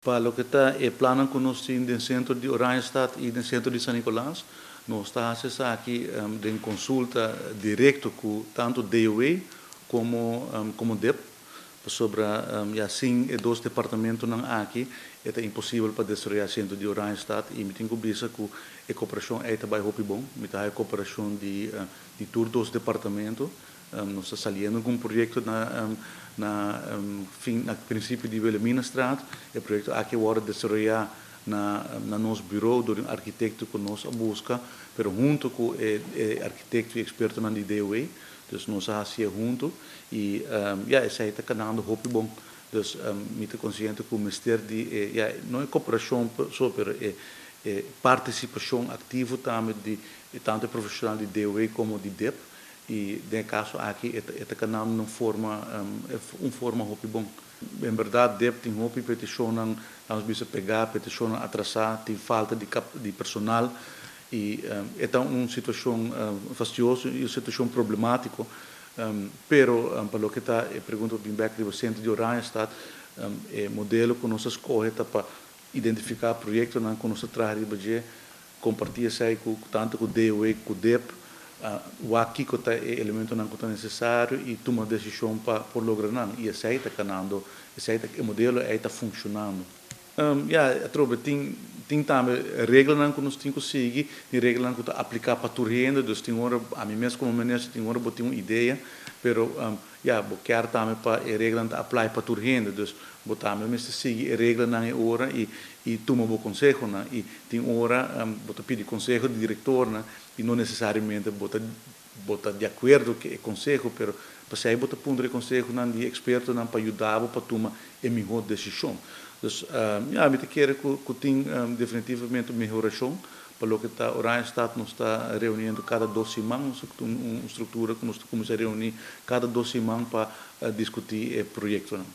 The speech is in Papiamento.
Pa loke ta e plannan ku nos tin den sentro di Oranjestad i den sentro di San Nicolas, nos ta hasi esaki den konsulta direkto ku tantu DOW komo dip, pasobra ya sin e dos departamentonan aki e ta imposibel pa desaroyá sentro di Oranjestad i mi tin ku bisa ku e kooperashon ei ta bai hopi bon. Mi ta haña kooperashon di tur dos departamento. Nos ta saliendo ku un proyekto na fin na prinsipio di Wilhelminastraat. E proyekto aki a wòrdu desaroyá na nos buró dor di un arkitekto ku nos a buska, pero huntu ku e arkitekto i ekspertonan di DOW. Dus nos a hasié huntu i ya esei ta kanando hopi bon. Dus mi ta konsiente ku mester di e ya no e kooperashon so pero e partisipashon aktivo tambe di tantu e profeshonal di DOW komo di dip. I den e kaso aki e ta kanando na un forma un forma hopi bon. En bèrdat dip tin hopi petishonnan, lanos bisa pegá, petishonnan atrasá, tin falta di di personal i e ta un situashon fastioso i un situashon problemátiko. Pero pa loke ta e pregunta ku bin bèk riba sentro di Oranjestad, e modelo ku nos a skohe ta pa identifiká proyektonan ku nos ta traha riba dje, kompartí esei ku tantu ku DOW ku dip, wak kiko ta e elementonan ku ta nesesario i tuma desishon pa por logra nan. I esei ta kanando, esei ta e modelo ei ta funshonando. Ya, atrobe tin tambe reglanan ku nos tin ku sigui, tin reglanan ku ta apliká pa tur hende, dus tin ora ami mes komo minister tin ora bo tin un idea, pero ya, bo kier tambe pa e reglanan ta apply pa tur hende, dus bo tambe mester sigui e reglanan e ora i tuma bo konsehonan. I tin ora bo ta pidi konseho di direktornan i no nesesariamente bo ta di akuerdo ku e konseho, pero pasei bo ta puntra e konsehonan di ekspertonan pa yuda bo pa tuma e mihó desishon. Dus ya, mi ta kere ku tin definitivamente mehorashon. Pa loke ta Oranjestad, nos ta reuniendo kada 2 siman, nos un struktura ku nos ta kuminsá reuní kada 2 siman pa diskutí e proyektonan.